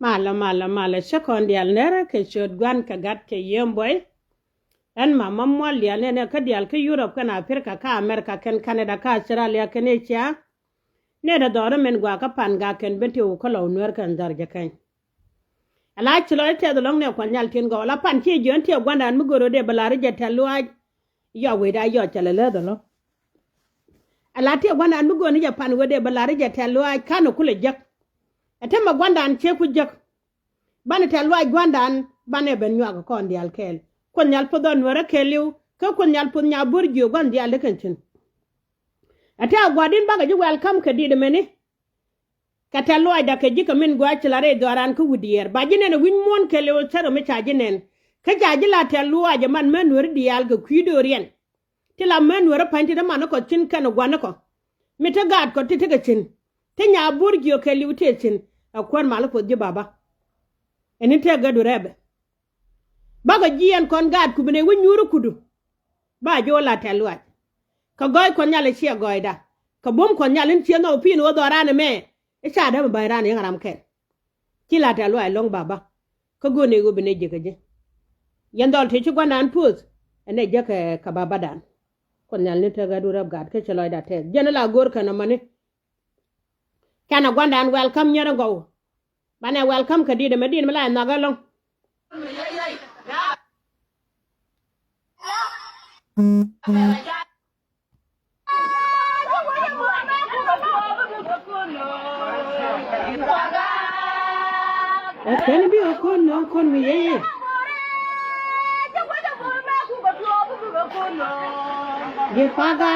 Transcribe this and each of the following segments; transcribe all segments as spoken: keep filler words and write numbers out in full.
Malä, malä, malä, cä kɔn diaal nɛrä kɛ ciöt Gua̱n kɛ Gat kɛ Yiëë Buɔy. Ɛn mama muɔl diaal nɛnɛ kä diaal kä Europe kɛn Africa kä America kɛn Canada kä Australia kɛn Asia. Nɛy ti dhɔr min gɔaa kä Pan Gak kɛn ben ti wä kä Lɔw Nuɛr kɛn dhɔr jɛ kɛny. Ala ci lɔc tɛth ɛlɔ̱ŋ nɛ Kuɔth Nhial tin gɔw la pan ci jiön ti ɛ gua̱ndan mi go̱r wä dee bɛ lar jɛ tɛ̈th luaac. Yɔ wecda yɔ cɛ lɛ lääth ɛlɔ̱ŋ. Ala ti ɛ gua̱ndan mi go̱r ni jɛ pan wä dee bɛ lar jɛ tɛ̈th luaac ka̱n ɛ kulɛ jek. Ɛ te mɛ gua̱ndan ciek ku jek. Banɛ tɛ̈th luaac gua̱ndan banɛ ben nyuak kɔn diaal kɛɛl. Kuoth Nhial puɔth ɔ Nuɛrä kɛɛliw kä Kuoth Nhial puɔth Nyabuɔr Jiök gua̱n diaal di kɛn cin. Ɛ te a gua̱din bakɛ ji̱ welcome kɛ di̱t ɛmɛni. Kɛ tɛ̈th luaacda kɛ ji̱ kɛ min gɔaa ci la rɛy dhɔaaran kä Wi̱diɛɛr ba ji̱ nɛn ɛ wi̱c muɔ̱ɔ̱n kɛɛliw cärɛ mi ca ji̱ nɛn. Kä ca ji̱ la tɛ̈th luaac ɛman mɛ Nuɛri diaal kɛ kui̱ do̱riɛn. Ti la mɛ Nuɛri pa̱ny ti te manikɔ cin kɛn ɛ gua̱nikɔ. Mi te gaatkɔ ti tekɛ cin. Ti Nyabuɔr Jiök kɛɛliw ti ɛ cin. Ɛ kuäär mal puɔth ji̱ baba. Ɛn in tëë gädu rɛpɛ. Bakɔ jiɛɛn kɔn gaatku bi nɛy wä nyuuri kudu. Ba ji̱ wä la tɛ̈th luaac. Kɛ gɔɔy Kuɔth Nhial ɛ ciɛ gɔɔyda. Kɛ buɔ̱m Kuɔth Nhial in ciɛ nhɔk pi̱i̱n wä dhɔran ɛmɛ. I̱ ca dämɛ ba̱ny ran yäŋ ram kɛl. Ci la tɛ̈th luaac ɛlɔ̱ŋ baba. Kä go̱o̱r nɛy ɣöö bi nɛy jiäkä ji̱. Yɛn dhɔl tëë ci gua̱ndan puɔth. Ɛn ɛ jiäkɛ kɛ babadan. Kuoth Nhial ni tekɛ du rɛp gaat kä ci lɔcda tɛth. Jɛn ila go̱o̱r kɛn ɔmɔni. Kɛn ɛ gua̱ndan welcome nyɛr in gɔw. Banɛ welcome kɛ di̱t ɛmɛ di̱t ɛmɛ la ɛ nhɔk ɛlɔ̱ŋ. Ɛ kɛn bi ɛ ko̱n nɔ ko̱n mi yeye. Di paga.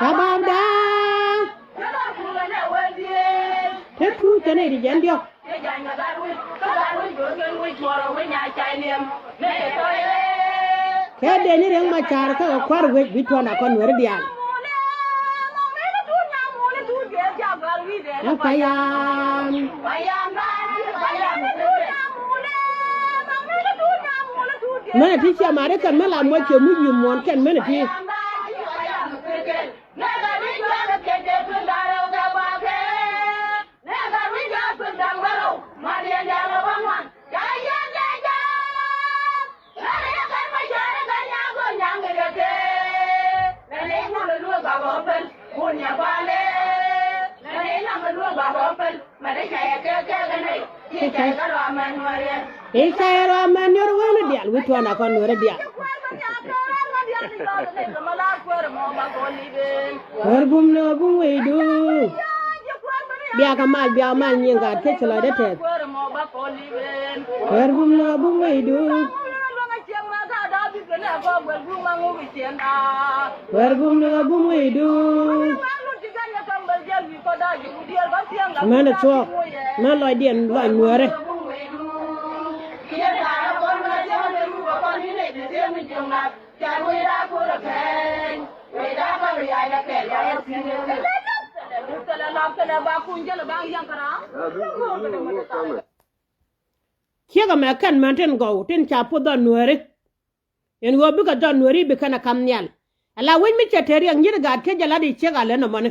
Kababda. Te tuut kɛn i̱ ti jɛn diɔ̱k. Kɛ dee ni Riɛk Macar kä kɛ kua̱r wec bi tuɔ̱n a kɔn Nuɛri diaal. Ɛ payam. Mɛnɛ ti ciɛ mari kɛn mɛ la muɔc kɛ muc yi muɔ̱ɔ̱n kɛn mɛnɛ ti. I̱ ca yɛ rɔ amɛn nyɔr wee ni diaal wi̱i̱ tuɔɔn a kɔn Nuɛri diaal. Kuäär bum ni ɣä bum wecdu. Biakä mal biakä mal nyiŋ gaat kä ci lɔcdä tɛth. Kuäär bum ni ɣä bum wecdu. Kuäär bum ni ɣä bum wecdu. Mɛn ɛ thuɔɔk mɛn lɔcdiɛn lɔc Nuɛri. Ciek ɛmɛ kɛn mɛn tin gɔw tin ca puɔth dhɔn Nuɛri. Ɛn ɣöö bikɛ dhɔn Nuɛri bi kɛn ɛ kam nhial. Ala wec mi cɛ te riɛk nyiet gaat kä jɛ lat i̱ ciek a lät nɔmɔni.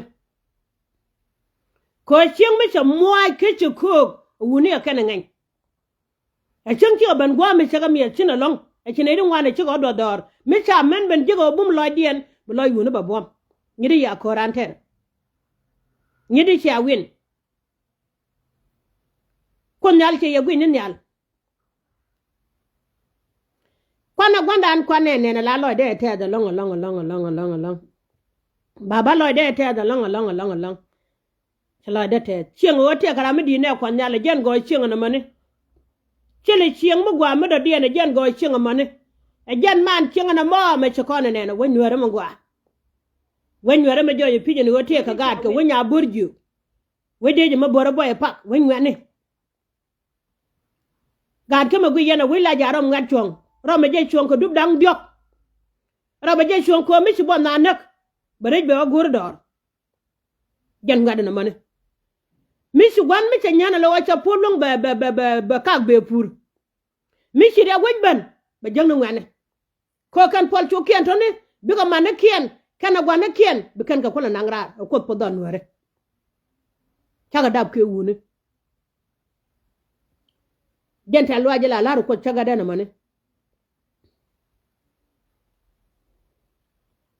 Kɛ ɣöö cieŋ mi cɛ muaac kä ci köök ɛ wuni ɛ kɛn ɛ ŋɛny. Ɛ cieŋ cikɛ ben gua̱a̱m mi cɛ kɛ miɛth cin ɛlɔ̱ŋ ɛ ci nɛy ti ŋuan ɛ cikɛ ɣä duɔth dhɔr mi ca mɛn ben jiäk ɛ bum lɔcdiɛn bi lɔc wuni bɛ buɔ̱m. Nyiet i̱ ya ko̱ran tɛr. Nyiet i̱ cia win. Kuoth nhial ciɛ yɛ gui̱ny ni nhial. Kuanɛ gua̱ndan kuanɛ nɛn ala lɔcdɛ tɛth ɛlɔ̱ŋ ɛlɔ̱ŋ ɛlɔ̱ŋ ɛlɔ̱ŋ ɛlɔ̱ŋ ɛlɔ̱ŋ. Baba lɔcdɛ tɛth ɛlɔ̱ŋ ɛlɔ̱ŋ ɛlɔ̱ŋ ɛlɔ̱ŋ. Ci lɔcdɛ tɛth cieŋ ɣöö tiɛɛk kɛ ram mi di̱i̱t nɛ kuɔth nhial ɛ jɛn gɔɔy cieŋ ɛn ɛmɔni. Ci lɛ cieŋ mi gua̱a̱ mi dɔ̱diɛn ɛ jɛn gɔɔy cieŋ ɛmɔni. Ɛ jɛn man cieŋ ɛn ɛmɔ mɛ ci kɔn ɛ nɛn ɛ wec nueerä mi gua̱a̱. Wec nueerä mi jɔc ɛ pi̱c ɛn ɣöö tiɛɛk kɛ gaatkɛ wec nya bo̱r jiök. Wec dee jɛ mi bo̱r ɛ bɔy ɛ pak wec ŋuɛ̈tni. Gaat kä mɛ guic yɛn ɛ wi̱c la ja̱ rɔm ŋuɛ̈t cuɔ̱ŋ. Rɔm ɛ jɛ cuɔ̱ŋ kɛ dup da̱ŋ diɔ̱k. Rɔm ɛ jɛ cuɔ̱ŋ köö mi ci buɔth na näk. Bɛ rɛc bɛ ɣä go̱o̱r dɔɔr. Jɛn ŋuɛ̈t ɛn ɛmɔni. Mi ci gua̱n mi cɛ nyän ɛ lo̱k ɛ cɛ puɔ̱l luäŋ bɛ bɛ bɛ bɛ bɛ kak bɛ pur. Mi ci riɛk wec ben bɛ jäŋni ŋuɛ̈tni. Kɛ kɛn puɔl cukiɛn tɔni bikɛ manikiɛn kɛnɛ guanikiɛn bi kɛn kɛ kulɛ naŋ raar ɛ Kuoth puɔth dhɔn Nuääri. Cakɛ dap kiɛ wuni. Jɛn tɛ̈th luac jɛ la la̱r Kuoth cä gatdɛn ɛmɔni.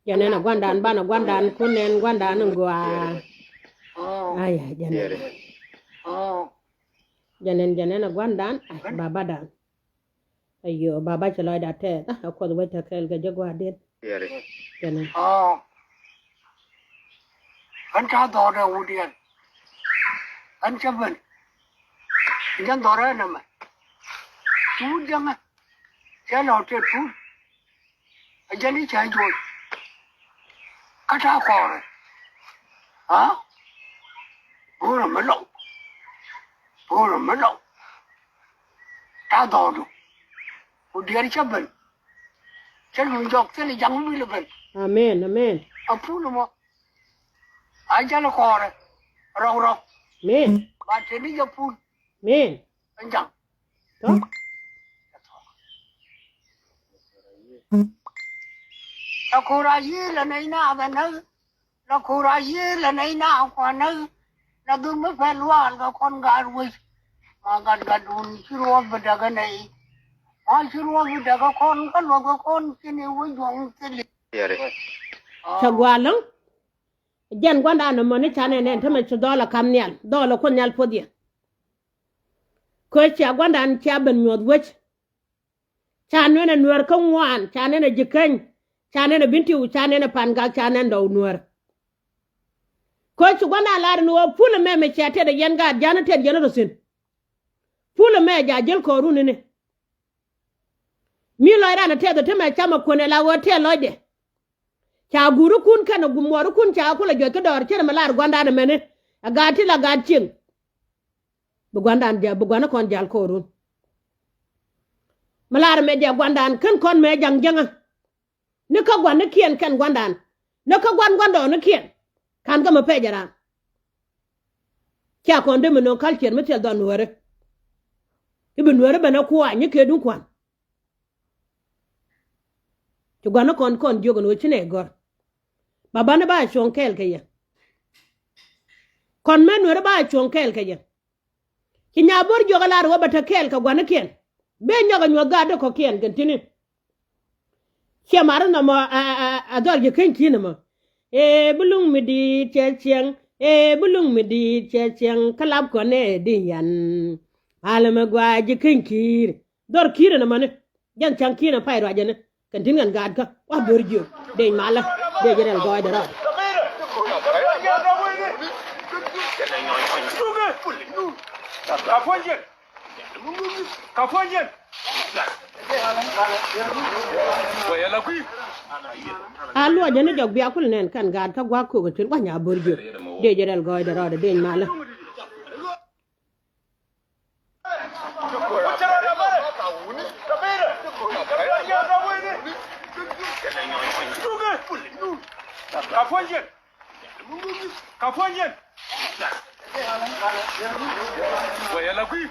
Jɛn ɛn ɛ gua̱ndan banɛ gua̱ndan kun ɛn gua̱ndan in gɔaa. Aya jɛn ɛn. Jɛn ɛn jɛn ɛn ɛ gua̱ndan. Ay babadan. Ayo baba ci lɔcda tɛth. Ah, ɛ Kuoth wec tɛ kɛɛl kɛ jɛ gua̱a̱din. Jɛn ɛn. Ɣän ca dhɔɔdɛ wutdiɛn. Ɣän cä ben. Jɛn dhɔrɛ nɛmɛ. Ci wut jäŋä. Cɛ lɔ tëë tuut. A jɛn i̱ cä juɔc. Kä ta̱a̱ kɔɔrɛ. A go̱o̱rä mi lɔw. Go̱o̱rä mi lɔw. Ta̱a̱ dhɔɔdu. Ku diɛɛr cä ben. Cä luny jɔk thilɛ jaŋ mi lɛ ben. Amen, amen. A pul mɔ. A jal kɔɔrɛ rɔk rɔk. Amen. Ba teni jɛ pul. Amen. Ɛn jaŋ. Tɔ. La kora yi la nɛy na bɛ näk. La kora yi la nɛy na kua näk. La dhun mi pɛl luaal kɛ kɔn gaat wec. Ma gat gatdun ci ruɔth bi däk ɛ nɛy. Ma ci ruɔth bi däk ɛ kɔn kä luɔth kɛ kɔn ci ni wec juɔ̱ŋ thili. Cɛ gua̱a̱ läŋ. Jɛn gua̱ndan ɛmɔ ni ca nɛn ɛn tämɛ ci dhɔl ɛ kam nhial dhɔl ɛ Kuoth nhial puɔth yɛ. Kɛ cia gua̱ndan cia ben nyuɔth wec. Ca nɛn ɛ Nuäär kä ŋuan ca nɛn ɛ Ji̱käny. Ca nɛn ɛ Bintiu ca nɛn ɛ Pangak ca nɛn dɔw Nuäär. Kɛ ci gua̱ndan lar ni ɣöö pul ɛmɛ mɛ cia tɛt ɛ yɛn gaat ja̱n tɛt yɛn rɔ thi̱n. Pul ɛmɛ ja jäl kɔɔrun ini. Mi lɔcdan ɛ tɛth ɛ tämɛ camɛ kuën ɛ la ɣöö tɛth lɔcdɛ. Ca guurikun kɛnɛ muɔɔrikun ca kulɛ juɔc kä dɔɔr cɛn mi lar gua̱ndan ɛmɛni. Ɛ gaat ti la gaat cieŋ. Bi gua̱ndan jɛ bi gua̱nikɔn jal ko̱o̱run. Mi lar ɛmɛ jɛ gua̱ndan kän kɔn mɛ jaŋ jäŋä. Ni kä gua̱nikiɛn kɛn gua̱ndan ni kä gua̱n gua̱ndɔɔŋnikiɛn. Ka̱n kä mi pɛcɛ raan. Cia kɔn dee mi no̱o̱ŋ ka̱l ciɛt mi thil dhɔn Nuääri. I̱ bi Nuääri ben ɛ kuany i̱ kɛ duŋ kua̱n. Ci gua̱n ni kɔn kɔn jiök ɛn ɣöö ci nɛ gɔ̱r. Ba bani ba cuɔ̱ŋ kɛɛl kɛ yɛ. Kɔn mɛ Nuääri ba cuɔ̱ŋ kɛɛl kɛ yɛ. Ci Nyabo̱r jiök ɛ lar ɣöö bɛ te kɛɛl kɛ gua̱nikiɛn. Bee nyɔk ɛ nyuɔ̱th gaat dee kɔ̱kiɛn kɛn ti̱ni. Ciɛ mar in nhɔmɔ a dhɔl ji̱ keny ki̱n ɛmɔ. Ee bi luŋ mi di̱i̱t cɛ cieŋ. Ee bi luŋ mi di̱i̱t cɛ cieŋ kä lap kɔn ɛ di yan. Alɛ mɛ gua ji̱ keny ki̱i̱r. Dhɔr ki̱i̱r ɛn ɛmɔni. Jɛn ca̱ŋ ki̱i̱r ɛn pay ruacɛ ni kɛn ti̱n ɣän gaatkä wa bo̱r jiök dec malä. Dec rɛl gɔɔydɛ rɔɔd. Ka puɔ̱ny jɛn. A luɔcä ni jɔk bia kul nɛn kɛn gaat kä gua̱a̱k kök ɛ cin gua̱ny a bo̱r jiök. Dec rɛl gɔɔydɛ rɔɔdɛ dec malä. Ka puɔ̱ny jɛn. Ka puɔ̱ny yɛn. Kuɛ yɛ la gui̱i̱r.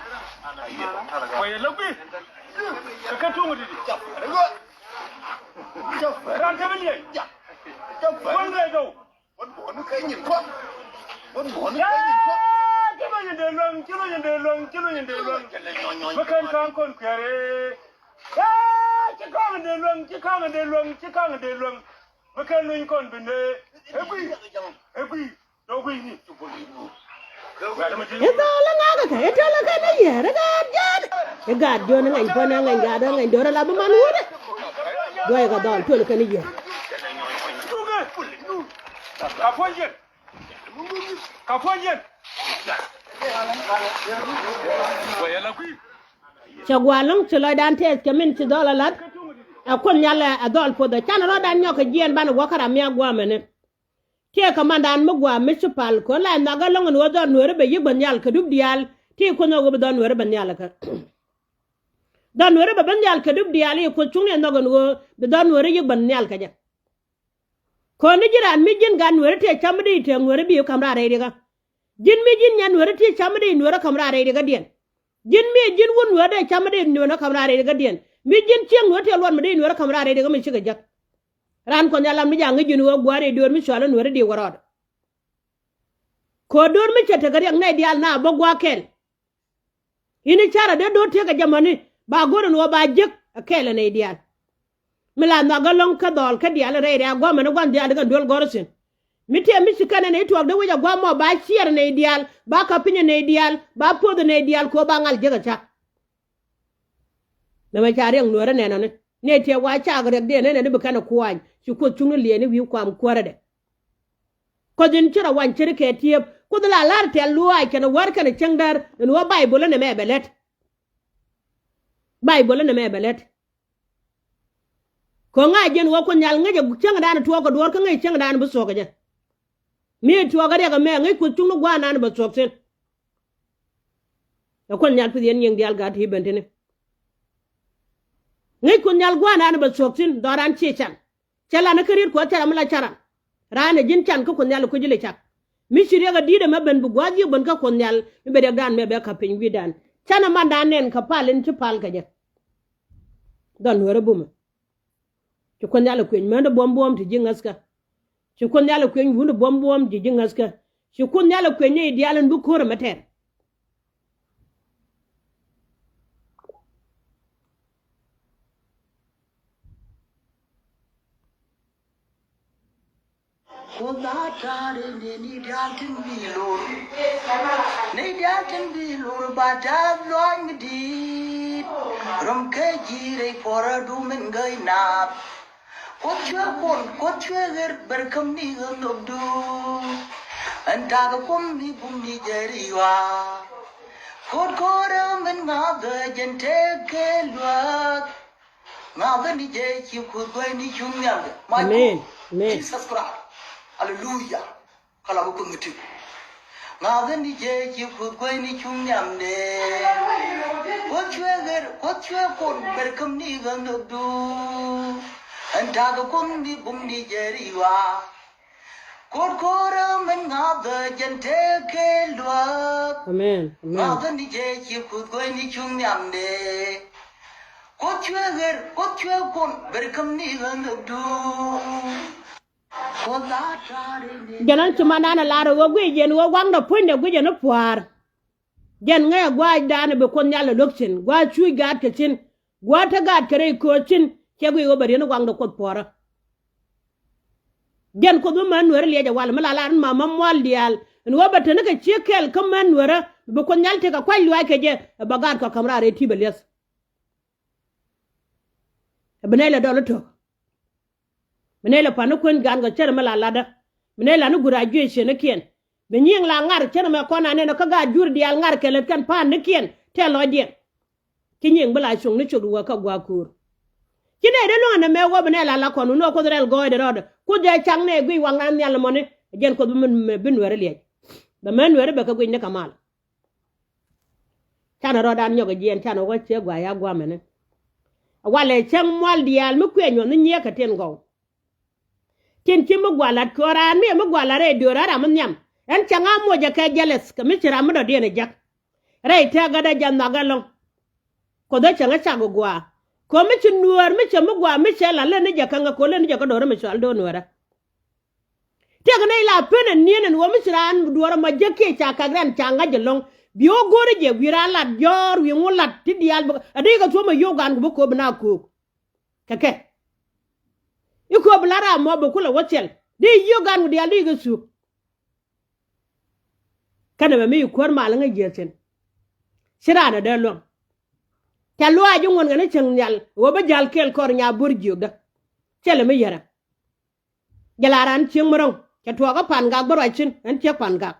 Kuɛ yɛ la gui̱i̱r. Kɛ kɛ tuŋ didi. Ran te bi liɛc. Kuɔn liɛc dɔw. Kuɔn buɔ̱ni kɛ nyin kuɔn. Kuɔn buɔ̱ni kɛ nyin kuɔn. Ci lɔ nyin dee luäŋ, ci lɔ nyin dee luäŋ, ci lɔ nyin dee luäŋ. Bä kɛn ka̱a̱ŋ kɔn kuɛɛr ee. Ci ka̱a̱ŋ dee luäŋ, ci ka̱a̱ŋ dee luäŋ, ci ka̱a̱ŋ dee luäŋ. Mi kɛn luny kɔn bi nɛ. Ɛ gui̱i̱. Ɛ gui̱i̱. Tɔ gui̱i̱ ni. Ɛ thɔɔl ɛ ŋa̱kä kɛ ɛ tɔl ɛ kɛn ɛ yɛɛr ɛ gaat jɛn. Ɛ gaat jɔn ɛ ŋɛny pɔn ɛ ŋɛny gaat ɛ ŋɛny do̱r ɛ la bi man wut ɛ. Duɔyɛ kɛ dhɔl tɔl ɛ kɛn ɛ yɛɛr. Ka puɔ̱ny jɛn. Ka puɔ̱ny jɛn. Kuɛ yɛ la gui̱i̱r. Cɛ gua̱a̱ läŋ ci lɔcdan tɛth kɛ min ci dhɔl a la̱t. Ɛ Kuoth nhial ɛ dhɔl puɔth ɛ canɛ rɔ̱dan nyɔk kɛ jiɛɛn banɛ gua̱k kä ram mi a gua̱a̱mɛni. Tiɛɛkɛ mandan mi gua̱a̱ mi ci pal kɔn la ɛ nhɔakä läŋ ɛn ɣöö dhɔl Nuääri bɛ yi̱k bä nhial kɛ dup diaal. Ti Kuoth ɛ ɣöö bi dhɔl Nuääri bä nhial ɛ kä dhɔl Nuääri bɛ bä nhial kɛ dup diaal i̱ Kuoth cuŋni ɛ nhɔk ɛn ɣöö bi dhɔl Nuääri yi̱k bä nhial kɛ jɛ. Kɔn ni ji̱n raan mi ji̱n gat Nuääri tëë cam mi dee tëë Nuääri bi ka̱m raar rɛy rikä. Ji̱n mi ji̱n nyan Nuääri tëë cam mi dee Nuääri ka̱m raar rɛy rikädiɛn. Ji̱n mi ji̱n wun Nuääri dee cam mi dee Nuääri ka̱m raar rɛy rikädiɛn. Mi ji̱n cieŋ nuäär tëë luɔt mi dee nuäär ka̱m raar rɛy dee kä mi cikɛ jäk. Raan Kuɔth Nhial lam ni ja̱ ŋäc ji̱n ɣöö gua̱a̱r rɛy döör mi cɔal i̱ nuäär i̱ diw kɛ rɔɔdɛ. Kɛ ɣöö döör mi cɛ tekɛ riɛk nɛy diaal na bä gua̱a̱r kɛl. I̱ni carɛ dee do̱r tëëkɛ jɛ mäni ba go̱r ɛn ɣöö ba jek ɛ kɛɛl ɛ nɛy diaal. Mi la nhɔak ɛ lɔ̱ŋ kä dhɔl kä diaal rɛy rɛ̈ɛ̈k gua̱a̱r mäni gua̱n diaal di kɛn duel gɔ̱r thi̱n. Mi tëë mi ci kɛn ɛ nɛy tuɔɔk dee wec ɛ gua̱a̱r mɔ ba ciɛɛr ɛ nɛy diaal, ba ka̱p piny ɛ nɛy diaal, ba poth ɛ nɛy diaal kɛ ɣöö ba ŋal jek ɛ cak. Nɛmɛ ca riɛk nuäärä nɛnɔni. Nɛy tëë wa cak riɛk diɛn nɛnɛ ni bi kɛn ɛ kuany ci Kuoth cuŋni liɛɛni wi̱i̱ kuam kuäärädɛ. Kuoth in ci rɔ wany ceri kɛ tiëëp Kuoth la la̱r tɛ̈th luaac kɛnɛ wäär kɛnɛ cäŋ däär in wä Baibol ɛn ɛmɛ bɛ lät. Baibol ɛn ɛmɛ bɛ lät. Kɛ ŋa̱c jɛn wä Kuoth Nhial ŋäcɛ cäŋdan tuɔɔk kɛ duɔ̱ɔ̱r kä ŋäc cäŋdan bi thuɔ̱k kɛ jɛ. Mi tuɔɔk kɛ riɛk ɛmɛ ŋäc Kuoth cuŋni gua̱a̱r nan bɛ thuɔ̱k thi̱n. Ɛ Kuoth Nhial pith yɛn nyiŋ diaal gaat ti ben tini. Ŋäc Kuoth Nhial gua̱a̱r nan bɛ thuɔ̱k thi̱n dhɔran ciɛ can. Cɛ lan kä riet Kuɔth cɛ ram mi la caran. Raan ɛ ji̱n can kä Kuoth Nhial ɛ kuec ilɛ cak. Mi ci riɛk ɛ di̱i̱t ɛmɛ ben bi gua̱a̱th yiëk ben kä Kuoth Nhial mi bɛ riɛkdan mɛ bɛ ka̱p piny wi̱i̱dan. Canɛ mandan nɛn kɛ pal in ci pal kɛ jɛ. Dhɔn nuäärä bumɛ. Ci Kuoth Nhial ɛ kuec män di buɔ̱m buɔ̱m ti ji̱ ŋäthkä. Ci Kuoth Nhial ɛ kuec wun di buɔ̱m buɔ̱m ti ji̱ ŋäthkä. Ci Kuoth Nhial ɛ kuec ni i̱ diaal in bi ko̱r ɛmɛ tɛr. Kuoth a ta̱a̱r in ni diaal tin bi lor. Ni diaal tin bi lor ba ta̱a̱ luɔny mi di̱i̱t. Rom kɛ ji̱ rɛy puɔ̱rä du min gäy naath. Kuoth cuɛ kuɔn, Kuoth cuɛ ɣer ber käm ni ɣä nhök du. Ɛn ta̱a̱ kɛ kuɔm ni bum ni jɛ ri yua. Kuoth ko̱rä min ŋa̱thä jɛn tëëk kɛ luäk. Ŋa̱thä ni jɛ ci Kuoth guäyni cuŋ nhiamdɛ. My Amen. God. Amen. Jesus Christ. Hallelujah. Kä la bi Kuoth mi ti. Ŋa̱thä ni jɛ ci Kuoth guäyni cuŋ nhiamdɛ. Kuoth cuɛ ɣer, Kuoth cuɛ kuɔn ber käm ni ɣä nhök du. Ɛn ta̱a̱ kɛ kuɔm ni bum ni jɛ ri yua. Kuoth ko̱rä min ŋa̱thä jɛn tëëk kɛ luäk. Amen. Amen. Ŋa̱thä ni jɛ ci Kuoth guäyni cuŋ nhiamdɛ. Kuoth cuɛ ɣer, Kuoth cuɛ kuɔn ber käm ni ɣä nhök du. Kuoth a ta̱a̱r in ni. Jɛn ɛn ci mandan ɛ lar ɛ ɣöö guic jɛn ɣöö waŋdɛ puɔ̱nydɛ guic jɛn ɛ pua̱a̱r. Jɛn ŋäc ɛ gua̱a̱cdan bi Kuoth Nhial ɛ luäk cin, gua̱a̱c cuuc gaatkɛ cin, gua̱a̱c te gaatkɛ rɛy kööc cin, cɛ guic ɣöö bɛ riet ni waŋdɛ Kuoth puɔ̱rä. Jɛn Kuoth mi män nueerä liɛc ɛ wal mi la lar in ma ma mual diaal in ɣöö bɛ te ni kɛ ciek kɛl kä män nueerä bi Kuoth Nhial tekɛ kuac luaac kɛ jɛ ɛ bɛ gaatkɛ ka̱m raar rɛy ti̱i̱p ɛ li̱eth. Ɛ bi nɛy lɛ dɔl i̱ tök. Mi nɛy lɛ pa̱n ni kuën gan kɛ cär mi la latdä. Mi nɛy la ni graduation nikiɛn. Bi nyiŋ la ŋar cär mɛ kɔn anɛn kä gaat jur diaal ŋar kɛ lät kɛn pa̱a̱n nikiɛn tɛ̈ lɔcdiɛn. Ci nyiŋ bi la cuŋ ni cok wä kä gua̱a̱k ko̱o̱r. Ci nɛy dee luäŋ ɛn ɛmɛ wä bi nɛy la la kɔn wun wä Kuoth rɛl gɔɔydɛ rɔɔdɛ. Kuoth jɛ cak nɛy guic waŋdan nhial ɛmɔni. Jɛn Kuoth bi mɛn bi nueeri liɛc. Bɛ mɛn nueeri bɛ kɛ guic ni kɛ mal. Canɛ rɔɔdan nyɔk ɛ jiɛn canɛ wä ciek gua̱a̱k ya gua̱a̱mɛni. Walɛ cäŋ mual diaal mi kuɛ nyuɔth ni nyiɛɛk kɛ tin gɔw. Tin ci mi gualat kɛ raan mi mi gualat rɛy diöör a ram mi nhiam. Ɛn cäŋ a moc ɛ kɛ jealous kɛ mi ci ram mi dɔ̱diɛn ɛ jak. Rɛy tɛk gädä jɛ nhɔak ɛlɔ̱ŋ. Kuoth ɛ cäŋ ɛ cak ɛ gua̱a̱. Kɛ mi ci nuäär mi cɛ mi gua̱a̱ mi cɛ la lät ni jɛ käŋä kɛ lät ni jɛ kä do̱rä mi cɔal do̱r nuäärä. Tëëkɛ nɛy la pen ɛ ni̱en ɛn ɣöö mi ci raan duɔ̱ɔ̱r ɛmɔ jek kiɛ ca kak rɛn ca ŋa̱c ɛlɔ̱ŋ. Bi ɣä go̱o̱ri jɛ wi̱i̱ raan lat jɔ̱ɔ̱r wi̱i̱ ŋun lat ti diaal bä ɛ dee kɛ thuɔ̱m ɛ yio̱w gan ku bä kööp bi na köök. Kɛ kɛ i̱ kööp bi la ram mɔ bɛ kulɛ wä thil dee yio̱w gan ku diaal dee kɛ thuɔ̱k. Kɛnɛ bɛ mi i̱ kuäär mal ŋäc jiɛth thi̱n. Ci raan ɛ dee luäŋ. Ca luaac i̱ ŋuɔ̱n kɛn i̱ cäŋ nhial ɣöö bä ja̱l kɛɛl kɔr nya bo̱r jiökdä. Cɛ lɛ mi yärä. Jɛ la raan cieŋ mi ro̱ŋ cɛ tuɔɔkä pan gak bä ruac cin ɛn ciek pan gak.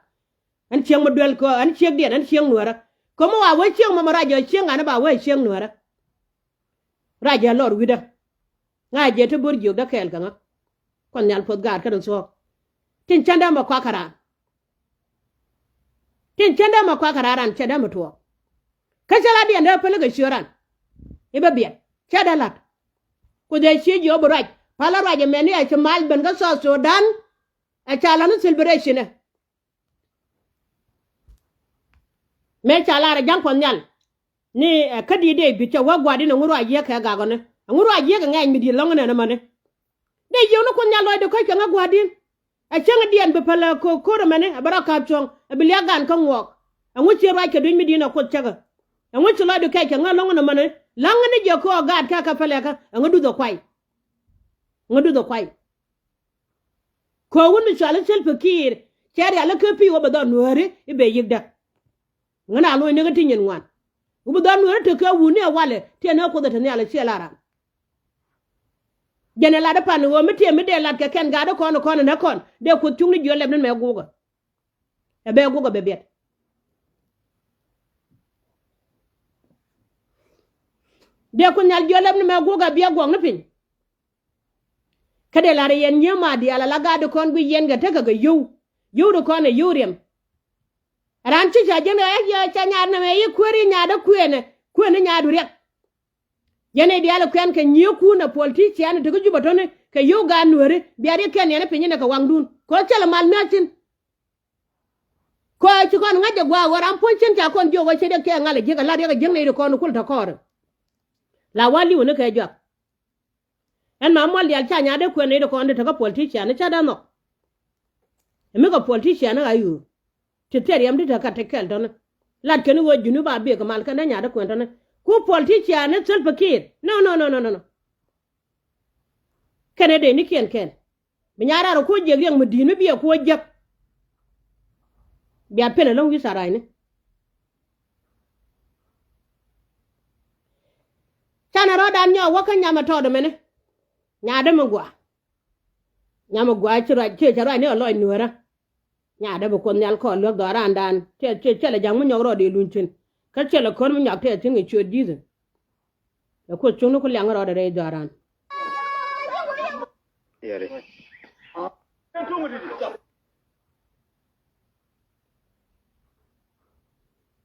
Ɛn cieŋ mi duel kɛ ɛn ciekdiɛn ɛn cieŋ nuäärä. Kä mi wa wee cieŋ mɔmɔ ruac jɛ cieŋ ɣan ba wee cieŋ nuäärä. Ruac jɛ lɔr wi̱dä. Ŋa̱c jɛ ti bo̱r jiökdä kɛɛl kɛ ŋa. Kuɔth nhial puɔth gaat kä dɔ̱ŋ thuɔ̱ɔ̱k. Tin cändɛ mɛ kuakä raan. Tin cändɛ mɛ kuakä raan raan cändɛ mɛ tuɔɔk. Kä cä la diɛn dee päl kɛ ciöt ran. I̱ bä biɛt cä dee la̱t. Ku dhɛ cie jiɔp bi ruac palä ruac ɛmɛn ni a ci mal ben kä South Sudan. Ɛ ca la̱t ni celebration ɛ mëë ca lar ɛ ja̱ŋ kuɔth nhial. Ni ɛ kä di̱i̱t dee bi̱t cɛ wä gua̱a̱r di̱n ɛŋu ruac yiëë kɛ gak ɔni. Ɛŋu ruac yiëë kɛ ŋɛɛny mi di̱i̱t lɔ̱ŋ ɛnɛn ɛmɛni. Dee yio̱w ni Kuoth Nhial lɔcdɛ kɔ̱c kɛ ŋä gua̱a̱r di̱n. Ɛ cäŋ diɛn bi päl ɛ ko̱ ko̱r ɛmɛni ɛ bɛ rɔ ka̱p cuɔ̱ŋ ɛ bi liak gan kä ŋuɔɔk. Ɛŋu ci ruac kɛ dui̱c mi di̱i̱n ɛ Kuoth cäkä. Ɛŋu ci lɔcdu kɛc kɛ ŋä lɔ̱ŋ ɛnɛmɛni. La̱ŋ ni jiɛ ko̱ ɛ gaat kä kɛ päl ɛ kä ɛŋä duth ɛ kuay. Ŋä duth ɛ kuay. Kɛ wun mi cual i̱ Salva Kiir cɛ rial i̱ kä pi̱i̱ wä bɛ dhɔr nuääri i̱ bɛ yi̱kdä. Ŋän a lo̱c ni kä ti nyin ŋuan. Wä bɛ dhɔr nuääri tekɛ wuni ɛ walɛ tiɛn ɛ Kuoth ɛ te nhial ɛ ciɛ la ram. Jɛn ɛ lat i̱ pan ɣöö mi tiɛm mi dee lat kɛ kɛn gaat i̱ kɔn i̱ kɔn inɛ kɔn dee Kuoth cuŋni jiɔ lɛp ni mɛ guukɛ. Ɛ bɛ guukɛ bɛ biɛt. Dee Kuoth Nhial jiɔ lɛp ni mɛ guukɛ biɛ guɔk ni piny. Kä dee la̱r yɛn nyiee ma diaal ala gat di kɔn guic yɛn kɛ tekɛ kɛ yio̱w. Yio̱w di kɔn ɛ yio̱w riɛm. Raan ci ca jiɛn ɛ yɛ ca nyaat nɛmɛ yi kueer yi nyaat ɛ kuëënɛ kuëëni nyaat du riɛk. Yɛn ɛ diaal ɛ kuɛn kɛ nyiee kun ɛ politician ɛ tekä Jubɛ tɔ̱ni kɛ yio̱w gaat nuääri bia riɛk kɛn yɛn ɛ piny inɛ kɛ waŋdun kɛ ɣöö thilɛ mal mia̱th thi̱n. Kɔ ci kɔn ŋa̱c jɛ gua̱a̱k ɣöö ram puɔ̱ny cin ca kɔn jiök ɣöö ci riɛk cɛ ŋa̱l ɛ jiäk ɛ la riɛk ɛ jiäk nɛy ti kɔn kul te kɔɔri. La wa̱l li̱w ni kɛ juak. Ɛn ma muɔl diaal ca nyaat dee kuɛn nɛy ti kɔn ti te kä politician ni ca dee nhɔk. Ɛ mi kɛ politician ni ɣa̱ yuur ti thil riɛm ti te kä ti kɛl tɔ̱ni. Lat kɛn ɣöö Junub a biek kɛ mal kɛn dee nyaat dee kuɛn tɔ̱ni ku politician ni Salva Kiir. No, no, no, no, no, no. Kɛn ɛ dee ni kiɛn kɛn. Bi nyaat raar ɛ kuɔ jiäk riɛk mi di̱i̱t mi biɛ kuɔ jiäk. Bia pen ɛlɔ̱ŋ wi̱i̱ tharay ni. Canɛ rɔ̱dan nyɔɔk wä kä nyam ɛ tɔɔt ɛmɛni. Nyaat dee mi gua. Nyam ɛ gua ci ruac ci ca ruac ni ɛ lɔc nueerä. Nyaat dee bi Kuoth Nhial kɔɔr luäk dhɔrandan. Ciɛ ciɛ ciɛ lɛ ja̱ŋ mi nyɔk rɔɔd i̱ luny thi̱n. Kä ciɛ lɛ kön mi nyɔk tɛth thi̱n kɛ ciöt Ji̱thɛ. Ɛ Kuoth cuŋni ku liaŋ rɔɔdɛ rɛy dhɔaran. Yɛri.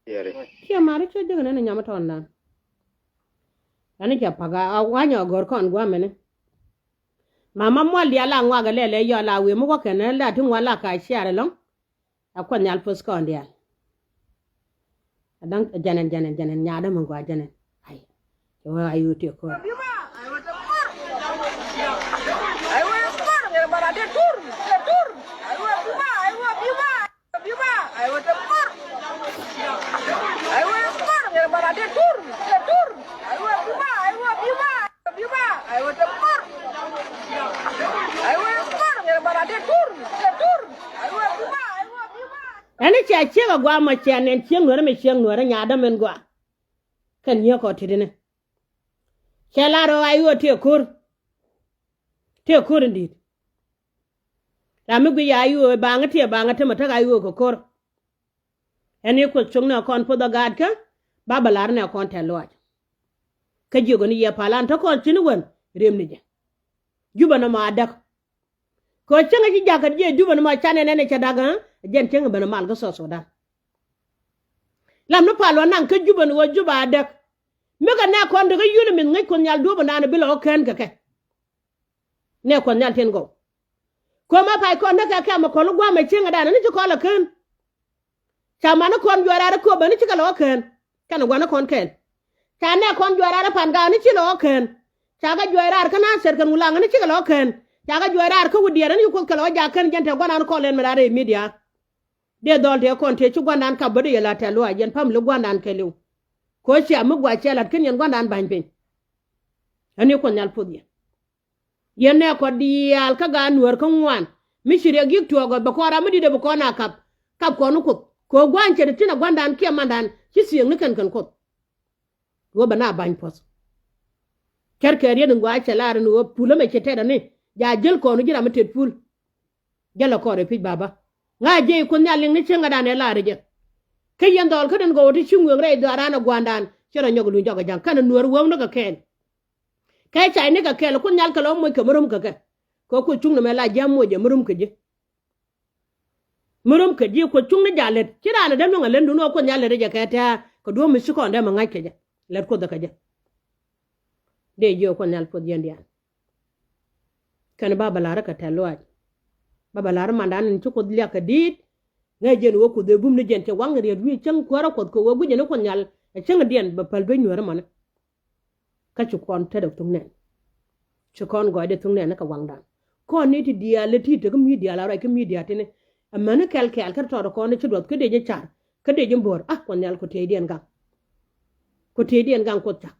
Yɛri. Ciɛ mari cä jek nɛn nyam tɔn dan. Ani cɛ pak a wanyɔ gɔr kɔn guamɛni. Mama mual dial a ŋuak a lɛlɛ yɔl a wee mi wä kɛn la ti ŋual a ka ciar ɛlɔŋ. A Kuoth Nhial puɔth kɔn diaal. A daŋ jɛnɛn jɛnɛn jɛnɛn nyaadä mi gua jɛnɛn. Ai. Cɛ wee a yuu ti ko̱r. Ɛn i̱ cia ciek a guam a cia nɛn ciek nuäärä nyaadä min gua. Kɛn nyiek kɔ ti̱ti̱ni. Cɛ lar ɣöö a yuɔɔk tiɛ ko̱r. Tiɛ ko̱r in di̱i̱t. Ram mi guic a yuɔɔk baŋä tiɛ baŋä temɛ tek a yuɔɔk kɛ ko̱r. Ɛn i̱ Kuoth cok ni ɛ kɔn puɔth ɛ gaatkä ba bɛ lar ni ɛ kɔn tɛ̈th lɔaac. Kä jiök ɛn i̱ yɛ palan te kɔn thi̱n i̱ wän riemni jɛ. Jupɛ nɔmɔ a däk. Kɛ ɣöö cäŋ ɛ ci jakä jiɛ Jupɛ nɔmɔ canɛ nɛn ɛ cɛ da̱k ɛ jɛn cäŋ ɛ ben ɛ mal kä South Sudan. Lam ni pal wä naŋ kä Jupɛ ni ɣöö Jupɛ a däk. Mikɛ nɛ kɔn tekä yuni mith ŋäc Kuoth Nhial duɔ̱ɔ̱p ɛnan ɛ bi lɛ ɣä kään kɛ kɛ. Nɛ Kuɔth Nhial tin gɔw. Kuɔmɛ pay kɔn näk kɛ kɛm ɛ kɔn i̱ gua̱a̱mɛ cieŋɛ dan ni ci kɔn lɛ kään. Ca man ni kɔn juɔc raar i̱ kööbä ni cikɛ lɛ ɣä kään. Kɛnɛ gua̱n ni kɔn kɛɛl. Ca nɛ kɔn juɔc raar i̱ pan gaak ni ci lɛ ɣä kään. Ca kɛ juɔc raar kä Nathir kɛn Wulaŋ ni cikɛ lɛ ɣä kään. Ca kɛ juɔc raar kä Wi̱diɛɛr ni ci Kuoth kɛ lɛ ɣä jaak kään jɛn te gua̱ndan kɔn lɛn mi raar rɛy midia. Dee dhɔl tëë kɔn tëë ci gua̱ndan kap bä dee yɛ la tɛ̈th luaac yɛn pamili gua̱ndan kɛɛliw. Kɛ ɣöö cia mi gua̱c cɛ la̱t ken yɛn gua̱ndan ba̱ny piny. Ɣän i̱ Kuoth Nhial puɔth yɛn. Yɛn nɛ kɔn diaal kä gaat nuäär kä ŋuan mi ci riɛk yi̱k tuɔɔk ɛ bɛ kɔn ram mi di̱t ɛ bi kɔn a kap. Kap kɔn i̱ Kuoth kɛ ɣöö gua̱a̱ny cɛ ti tin ɛ gua̱ndan kiɛ mandan ci thiëëk ni kɛn kɛn Kuoth. Ɣöö bɛ na ba̱ny puɔ̱th. Cärkɛ riet in gɔaa cɛ lar in ɣöö pul ɛmɛ cɛ tɛt ani. Ja jäl kɔn ji̱ ram mi tet pul. Jälɛ kɔn rɛ pi̱c baba. Ŋa̱c jiɛc Kuoth Nhial liŋ ni cieŋädan ɛ lar jɛ. Kä yɛn dhɔl kä den gɔw ti ci ŋueŋ rɛy dhɔaaran ɛ gua̱a̱ndan. Ci rɔ nyɔk luny jɔk ɛ ja̱ŋ kɛn nuäär wäŋ ni kɛ kɛɛl. Kɛ cay ni kɛ kɛɛl Kuoth Nhial kɛ lɔ moc kɛ mi rom kɛ kɛ. Kɛ Kuoth cuŋ ni mɛ la ji̱ a moc jɛ mi rom kɛ ji̱. Mi rom kɛ ji̱ Kuoth cuŋni jal lät ci raan ɛ dee nuäŋ ɛ lät dun ɣä Kuoth Nhial lät jɛ kɛ tɛ̱̈ɛ̱̈ kɛ duɔ̱ɔ̱p mi ci kɔn dee mi ŋa̱c kɛ jɛ lät Kuoth ɛ kɛ jɛ. Dee jiök Kuoth Nhial puɔth yɛn diaal. Kɛn ba bɛ la̱r kɛ tɛ̈th luaac. Ba bɛ la̱r mandan in ci Kuoth liak kɛ di̱i̱t. Ŋäc jɛn ɣöö Kuoth ëë bum ni jɛn cɛ waŋ riet wi̱i̱ cäŋ kuäärä Kuɔth kɛ ɣöö gui̱c jɛn i̱ Kuoth Nhial. Ɛ cäŋ diɛn bɛ päl ben nyuäri mɔni. Kä ci kɔn tetdɛ thuk nɛn. Ci kɔn gɔɔydɛ thuk nɛn ni kɛ waŋdan. Kɔn ni ti diaal ti tek mi diaal a ruac kä mi diaal tini. Amäni kɛl kɛɛl kä tɔɔt kɔn ni ci duɔth kä dee ji̱ car kä dee ji̱ bo̱r. Ah, Kuoth Nhial, ku tëëdiɛn gaŋ. Ku tëëdiɛn gaŋ Kuoth cak.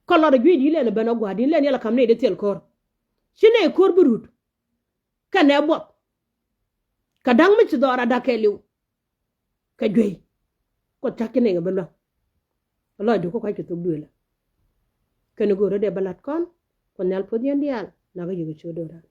Kä lɔt a juec di lɛn a ben a gua̱a̱r di lɛn yɛl a kam ni di thil ko̱r. Ci nɛy ko̱r bi rut. Kɛnɛ buɔth. Kä da̱ŋ mi ci dhɔr a da̱k kɛɛliw. Kɛ juey. Kuoth cak ci nɛy kɛ bi luäŋ. Lɔcdu kä kua̱c kɛ thuk duëël. Kɛn go̱o̱r dee bä la̱t kɔn. Kuoth Nhial puɔth yɛn diaal. Nakä yik a ciö do̱ran.